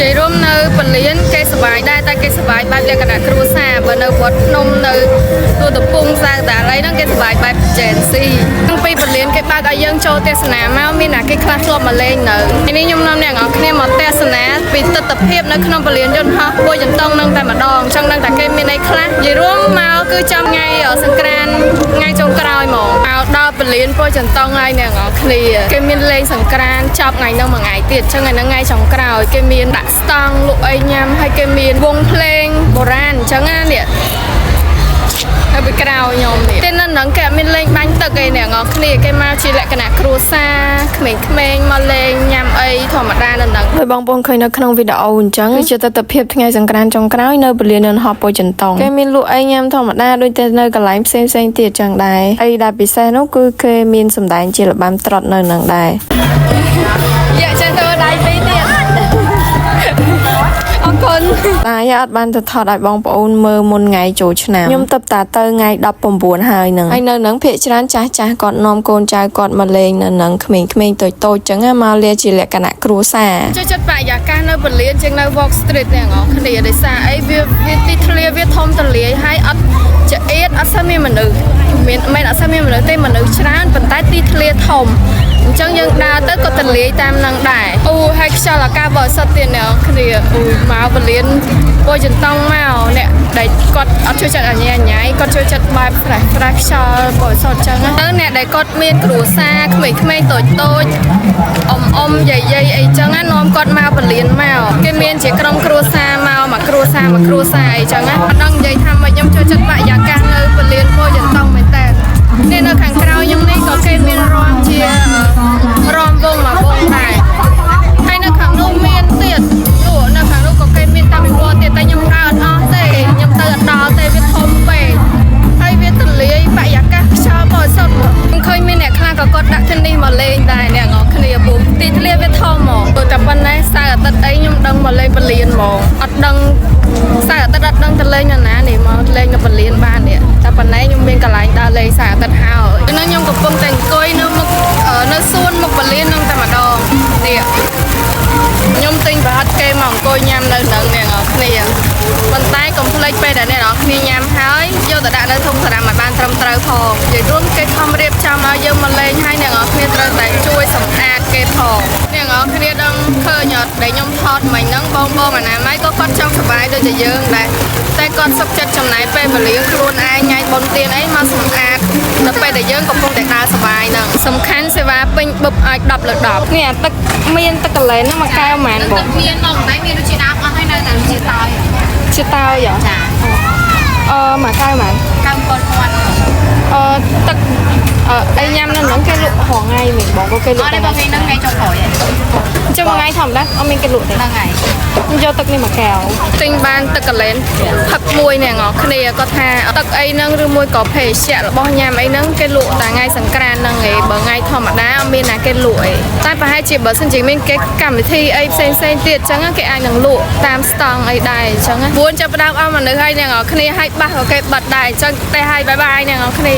យាយរួមនៅពលានគេសប្បាយដែរតែគេសប្បាយបែបលក្ខណៈគ្រួសារបើនៅវត្តភ្នំនៅទួលតពងសាកតាឡៃហ្នឹងគេសប្បាយបែប Gen Z តាំងពីពលានគេបើកឲ្យយើងចូលទស្សនាមកមានអ្នកគេខ្លះធ្លាប់មកលេងនៅនេះខ្ញុំនាំអ្នកនរគ្នាមកទស្សនាពីទស្សនភាពនៅក្នុងពលានយន្តហោះពោធិ៍ចិនតុងនឹងតែម្ដងចង់ដឹងថាគេមានអីខ្លះនិយាយរួមមកគឺចាំថ្ងៃសង្ក្រាន្តថ្ងៃចុងក្រោយហ្មងមកដល់ពលានពោធិ៍ចិនតុងហើយអ្នកនរគ្នាគេមានលេងសង្ក្រាន្តចប់ថ្ងៃហ្នឹងមួយថ្ងៃទៀតចឹងថ្ងៃហ្នឹងថ្ងៃចុងក្រោយគេមានដាក់ស្តង់លក់អីញ៉ាំហើយគេមានវង់ភ្លេងបុរាណអញ្ចឹងណានេះ ហើយពីក្រៅខ្ញុំនេះតែនៅហ្នឹងគេអត់មានលេងបាញ់ទឹកអីអ្នកនរគ្នាគេមកជាលក្ខណៈគ្រួសារក្មេងៗមកលេងញ៉ាំអីធម្មតានៅហ្នឹងដោយបងប្អូនឃើញនៅក្នុងវីដេអូអញ្ចឹងគឺជាទស្សនភាពថ្ងៃសង្ក្រាន្តចុងក្រោយនៅពលានយន្តហោះពោធិ៍ចិនតុងគេមានលក់អីញ៉ាំធម្មតាដូចតែនៅកន្លែងផ្សេងៗទៀតចឹងដែរអីដែលពិសេសនោះគឺគេមានសម្ដែងជារបាំត្រុដិនៅហ្នឹងដែរយកចេះទៅដៃពីរទៀតអរគុណតែអត់បានទៅថតឲ្យបងប្អូនមើលមុនថ្ងៃចូលឆ្នាំខ្ញុំទៅតាទៅថ្ងៃ19ហើយហ្នឹងហើយនៅហ្នឹងភាគច្រើនចាស់ចាស់គាត់នាំកូនចៅគាត់មកលេងនៅហ្នឹងក្មេងៗតូចតូចៗចឹងណាមកលាជាលក្ខណៈគ្រួសារចូលចិត្តបរិយាកាសនៅពលានជាងនៅ Walk Street អ្នកនរគ្នាដោយសារអីវាវាទីធ្លាវាធំទលាយហើយអត់ចង្អៀតអត់សូវមានមនុស្សមានមិនអត់សូវមានមនុស្សទេមនុស្សច្រើនប៉ុន្តែទីធ្លាធំអញ្ចឹងយើងដើរទៅក៏ទលាយតាមនឹងដែរអូហើយខ្យល់អាកាសបរិសុទ្ធទៀតអ្នកនរគ្នាអូមកពលានពោធិ៍ចិនតុងមកអ្នកដែលគាត់អត់ចូលចិត្តអញ្ញាញ៉ៃគាត់ចូលចិត្តបែប fresh fresh ខ្យល់បរិសុទ្ធអញ្ចឹងណាទៅអ្នកដែលគាត់មានគ្រួសារក្មេងៗតូចតូចអ៊ំអ៊ំយាយយាយអីចឹងណានាំគាត់មកពលានមកគេមានជាក្រុមគ្រួសារមកមួយគ្រួសារមួយគ្រួសារអីចឹងណាអត់ដឹងនិយាយថាម៉េចខ្ញុំចូលចិត្តបរិយាកាសនៅពលានពោធិ៍ចិនតុងមែនតើនេះនៅខាងក្រោយខ្ញុំនេះក៏គេមានរាំជារាំវងមួយវងដែរហើយនៅខាងនោះមានទៀតនោះនៅខាងនោះក៏គេមានតាមពិព័រណ៍ទៀតតែខ្ញុំដើរអត់អស់ទេខ្ញុំទៅអត់ដល់ទេវាធំពេកហើយវាទលាយបរិយាកាសខ្យល់បរិសុទ្ធខ្ញុំឃើញមានអ្នកខ្លះក៏គាត់ដាក់ធានីមកលេងដែរអ្នកនរគ្នាពុំទីធ្លាវាធំហ្មងតែប៉ុណ្ណេះសៅរ៍អាទិត្យអីខ្ញុំដឹងមកលេងពលានហ្មងអត់ដឹងសៅរ៍អាទិត្យអត់ដឹងទៅលេងនរណានេះមកលេងនៅពលានបាននេះតែប៉ុណ្ណេះខ្ញុំមានកន្លែងដើរលេងសៅរ៍អាទិត្យហើយហ្នឹងខ្ញុំកំពុងតែអង្គុយនៅមុខនៅសួនមុខពលានហ្នឹងតែម្ដងនេះខ្ញុំទិញប្រហិតគេមកអង្គុយញ៉ាំនៅនឹងអ្នកនរគ្នាប៉ុន្តែកុំភ្លេចពេលដែលអ្នកនរគ្នាញ៉ាំហើយយកទៅដាក់នៅធុងសារ៉ាំឲ្យបានត្រឹមត្រូវផងនិយាយរួមគេខំរៀបចំឲ្យយើងមកលេងហើយអ្នកនរគ្នាត្រូវតែជួយសម្អាតគេផងអ្នកនរគ្នាដឹងឃើញអត់ដែលខ្ញុំថតមិញហ្នឹងបងបងអនាម័យក៏គាត់ចង់សប្បាយដូចជាយើងដែរតែគាត់សុខចិត្តចំណាយពេលវេលាខ្លួនឯងថ្ងៃបុណ្យទានអីមកសម្អាតដល់ពេលដែលយើងកំពុងតែដើរសប្បាយហ្នឹងសំខាន់សេវាពេញបឹបឲ្យ10លើ10នេះអាទឹកមានទឹកកលែនហ្នឹងមួយកែវប៉ុន្មានបង ទឹកមានមកតែមានរសជាតិដើមអស់ហើយនៅតែរសជាតិតើយ ជាតើយហ៎ ចា អឺមួយកែវប៉ុន្មាន 97,000 អឺទឹកអឺអីញ៉ាំនៅហ្នឹងគេលក់រាល់ថ្ងៃមែនបងក៏គេល អ ក់ ត់ទេបងថ្ងៃហ្នឹងថ្ងៃចុងក្រោយហើយ ចុះមួយថ្ងៃធម្មតាអត់មានគេលក់ទេ ហ្នឹងហើយ ខ្ញុំយកទឹកនេះមួយកែវទិញបានទឹកកលែនផឹកមួយអ្នកនរគ្នាគាត់ថាទឹកអីហ្នឹងឬមួយក៏ភេសជ្ជៈរបស់ញ៉ាំអីហ្នឹងគេលក់តែថ្ងៃសង្ក្រាន្តហ្នឹងឯងបើថ្ងៃធម្មតាអត់មានណាគេលក់ឯងតែប្រហែលជាបើសិនជាមានគេកម្មវិធីអីផ្សេងផ្សេងទៀតអញ្ចឹងគេអាចនឹងលក់តាមស្តង់អីដែរអញ្ចឹង9ចាប់ផ្ដើមអស់មនុស្សហើយអ្នកនរគ្នាឲ្យបាសក៏គេបិទដែរអញ្ចឹងតែឲ្យ bye bye អ្នកនរគ្នា